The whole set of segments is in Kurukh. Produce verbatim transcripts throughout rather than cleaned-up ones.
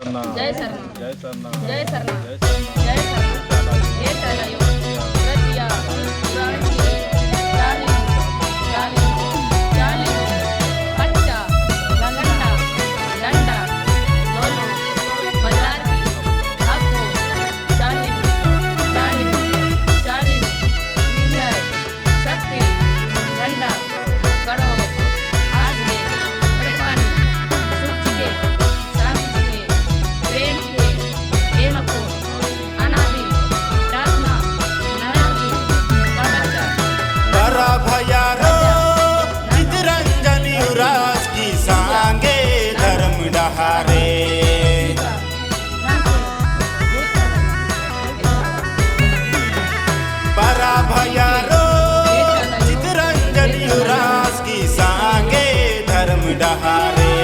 जय सरना। जय सरना। जय सरना। जय सरना। जय सरना। जय सरना। जय सरना। रतिया, पुरानी, चाली, चाली, चाली, कच्चा, गंडा, डंडा, लोलो, बाजार की, आपको, चाली, चाली, चाली, निंदर, शक्ति, झंडा, कड़ो, आज के, बड़े पानी, सुख के, शांति के, प्रेम के, एमको, अनादि, प्रार्थना, ननादि, बरचा। बरा भैया रो, चितरंजन युवराज की सांगे धर्म डहारे। बरा भैया रो, चितरंजन युवराज की सांगे धर्म डहारे।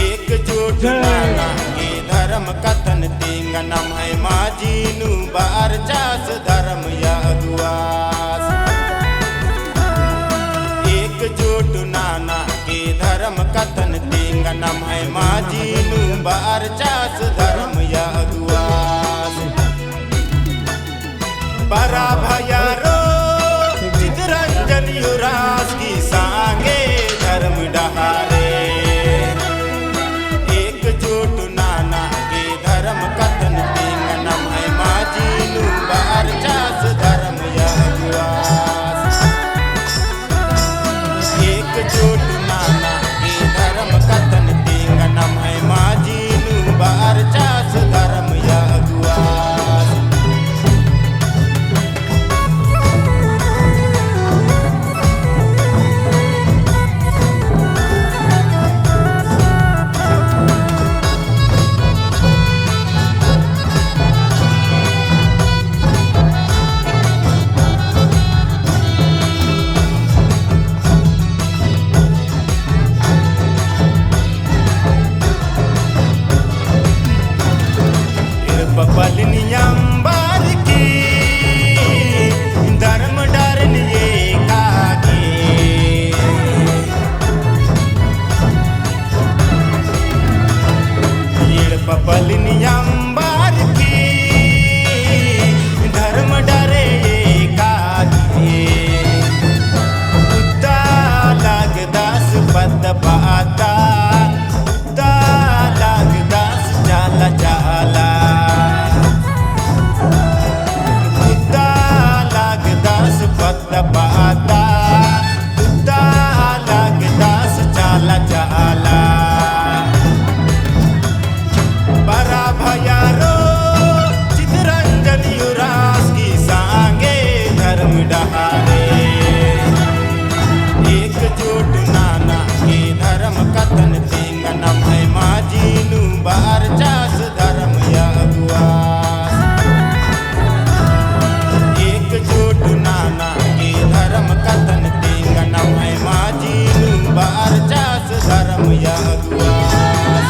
एकजुट नना की धर्म कत्थन तिंगनम है, माझी नू बरचास धर्म अगुवास। एकजुट नना की धर्म कत्थन तिंगनम है, माझी नू बरचास धर्म अगुवास। बरा भैया रो, चितरंजन युवराज की सांगे धर्म डहारे। एकजुट नना की धर्म कत्थन तिंगनम है, माझी नू बरचास धर्म अगुवास। एकजुट नना की धर्म कत्थन तिंगनम है, माझी नू बरचास धर्म अगुवास। एड़पा पल्लिन अम्बर की धर्म डहरेन एकागे। एड़पा पल्लिन अम्बर की धर्म डहरे एकागे। कुत्ता लगदस पद्द पाता, कुत्ता लगदस चाला चाला। कुत्ता लगदस पद्द पाता, कुत्ता लगदस चाला चाला। बरा भैया रो, चितरंजन युवराज की सांगे धर्म डहारे। एकजुट नना की धर्म कत्थन तिंगनम है, माझी नू बरचास धर्म अगुवास। एकजुट नना की धर्म कत्थन तिंगनम है, माझी नू बरचास धर्म अगुवास।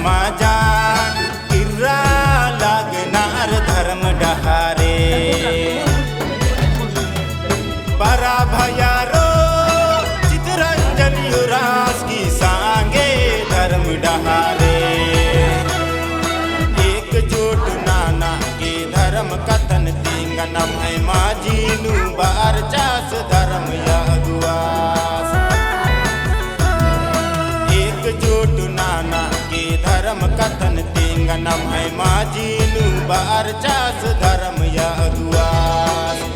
मजा किर्रा लगनर धर्म डहरे। बरा भैयारो चितरंजन युवराज की संगे धर्म डहरे। एकजुट नना के धर्म कत्थन तिंगन नम्है मझी नू बरचस धर्म अगुवास। एकजुट नना के धर्म कत्थन तिंगन नम्है मझी नू बरचस धर्म अगुवास।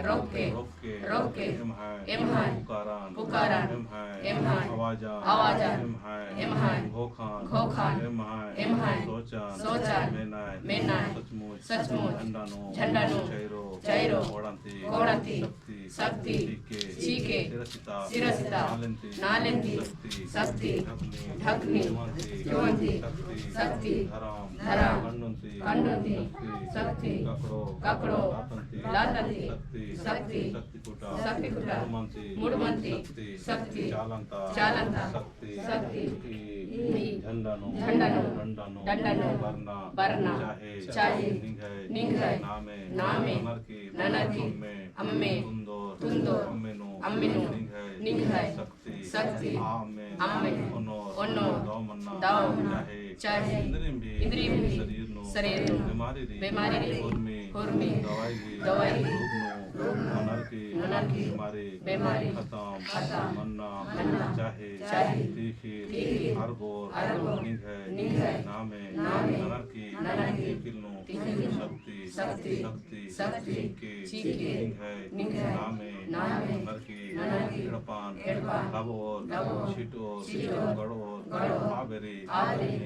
रोके, रोके, रोके, एम्है, एम्है, पुकारन, पुकारन, एम्है, एम्है, आवाजन, आवाजन, एम्है, एम्है, घोखन, घोखन, एम्है, एम्है, सोचन, सोचन, मेनय, मेनय, सचमुच, सचमुच, झंडा नू, झंडा नू, चैरो, चैरो, कोड़ंती, कोड़ंती, शक्ति, शक्ति, चीके, चीके, सिरसिता, सिरसिता, नालेंती, नालेंती, शक्ति, शक्ति, ढकनी, ढकनी, चुवंती, चुवंती, शक्ति, शक्ति, धरम, धरम, कंडुंती, कंडुंती, शक्ति, शक्ति, ककड़ो, ककड़ो, लातंती, लातंती, शक्ति, शक्ति, शक्ति खुटा, शक्ति खुटा, मुड़मंती, मुड़मंती, शक्ति, शक्ति, चालंता, चालंता, शक्ति, शक्ति, ई, ई, झंडा नू, झंडा नू, डंडा नू, डंडा नू, बरना, बरना, चाहे, चाहे, निंग्है, निंग्है, नामे, नामे, ननर की, ननर की, अम्मे, अम्मे, तुन्दोर, तुन्दोर, अम्मे नू, अम्मे नू, निंग्है, निंग्है, शक्ति, शक्ति, आ अम्मे, अम्मे, ओनोर, ओनोर, दव मन्ना, दव मन्ना, चाहे, चाहे, इन्द्रिम भी, इन्द्रिम भी, शरीर नू, शरीर नू, बेमारी रई, बेमारी रई, होरमी, होरमी, दवाई गही, दवाई गही, रोग नू, रोग नू, मनर की, मनर की, बेमारी, बेमारी, खतम, खतम, मन्ना, मन्ना, चाहे, चाहे, तीखिल, तीखिल, अरगोर, अरगोर, निंग्है, निंग्है, नामे, नामे, ननर की, ननर की, तीखिल नू, तीखिल नू, शक्ति, शक्ति, शक्ति, शक्ति, चीके, चीके, निंग्है, निंग्है, नामे, नामे, ननर की, ननर की, एड़पन, एड़पन, लबओर, लबओर, छिटओर, छिटओर, गड़ओर, गड़ओर, आ बेरी, आ बेरी,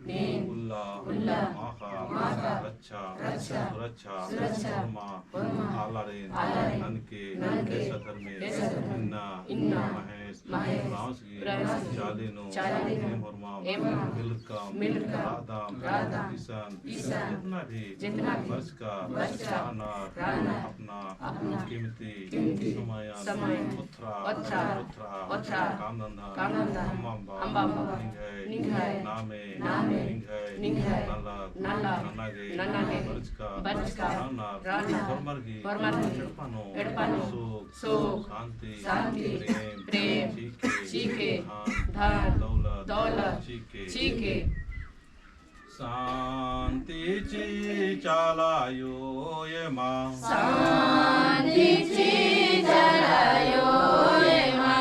नीन, नीन, उल्ला, उल्ला, माखा, माखा, रच्छा, रच्छा, सुरच्छा, सुरच्छा, होरमा, होरमा, आलारिन, आलारिन, ननके, ननके, ए सद्धर्मे, ए सद्धर्मे, इन्ना, इन्ना, महेस, महेस, रावस गही, रावस गही, चाली नू, चाली नू, एम होरमाम, एम होरमाम, मिलरकम, मिलरकम, रअदम, रअदम, इसन, इसन, जेतना भी, जेतना भी, बरचका, बरचका, रअनर, रअनर, अपना, अपना, कीमती, कीमती, समयन, समयन, ओथरा, ओथरा, ओथरा, ओथरा, कामदंदन, कामदंदन, अम्बा अम्बा, अम्बा अम्बा, निंग्है, निंग्है, नामे, नामे, निंग्है, निंग्है, नलख, नलख, नना गे, नना गे, बरचका, बरचका, रअनर, रअनर, होरमर गही, होरमर गही, एड़पा नू, एड़पा नू, सुख, सुख, शांति, शांति, प्रेम, प्रेम, चीके, चीके, धन, धन, दौलत, दौलत, चीके, चीके। शांति ची चाला अयो एमा। शांति ची चाला अयो एमा।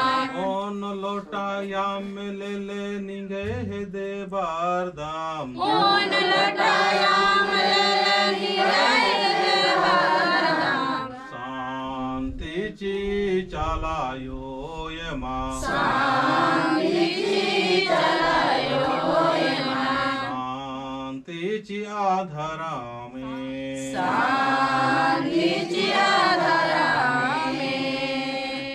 ओन लोटा अम्म लेले निंग्है हेद्दे बरदम। ओन लोटा अम्म लेले निंग्है हेद्दे बरदम। शांति ची चाला अयो एमा। शांति ची चाला अयो एमा। शांति ची आ धरमे। शांति ची आ धरमे।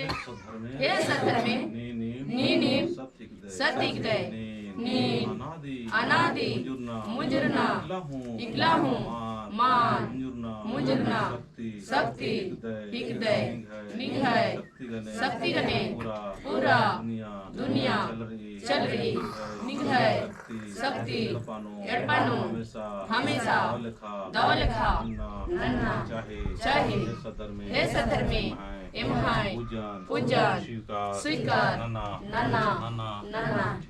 हे सद्धर्मे। हे सद्धर्मे। नीनिम। नीनिम। सत हिकदय। सत हिकदय। नीन। नीन। अनादि। अनादि। मुंजुरना। मुंजुरना। इकला हूँ। इकला हूँ। मान। मान। मुंजुरना। मुंजुरना। शक्ति। शक्ति। हिकदय। हिकदय। निंग्है। निंग्है। शक्ति गने। शक्ति गने। पूरा। पूरा। दुनिया। दुनिया। चल रही। चल रही। निंग्है। निंग्है। शक्ति। शक्ति। एड़पा नू। एड़पा नू। हमेशा। हमेशा। दव लेखा। दव लेखा। नन्ना। नन्ना। चाहे। चाहे। हे सद्धर्मे। हे सद्धर्मे। एम्है। एम्है। पूजन। पूजन। स्वीकार। स्वीकार। नना। नना। नना। नना।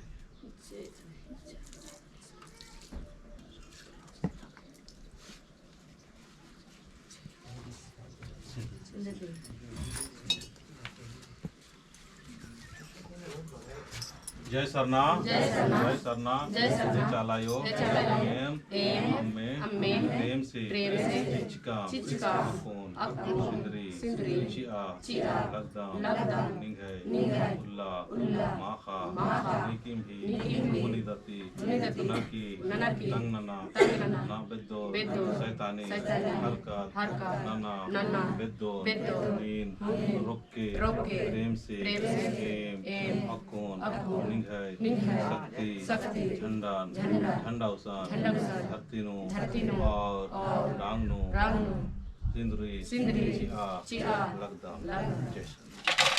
जय सरना। जय सरना। जय सरना। जय सरना। जय चाला अयो। जय चाला अयो। एम। एम। अम्मे। अम्मे। प्रेम से। प्रेम से। चिचका। चिचका। अक्कुन। अक्कुन। सिंदरी। सिंदरी। चिआ। चिआ। लगदम। लगदम। निंग्है। निंग्है। उल्ला। उल्ला। माखा। माखा। नीकिम ही। नीकिम ही। मुनिदती। मुनिदती। ननकी। ननकी। तंग नना। तंग नना। ना बेद्दो। बेद्दो। सैतानी। सैतानी। हरकत। हरकत। नना। नना। बेद्दो। बेद्दो। नीन। नीन। रोक के, रोक के, प्रेम से, प्रेम से, एम, एम, अक्कुन, अक्कुन, निंग्है, निंग्है, शक्ति, शक्ति, झंडन, झंडन, झंडा उसन, झंडा उसन, धरती नू, धरती नू, और, और, डांग नू, डांग नू, सिंदरी, सिंदरी, चिआ, चिआ, लगदम, लगदम। जय श्री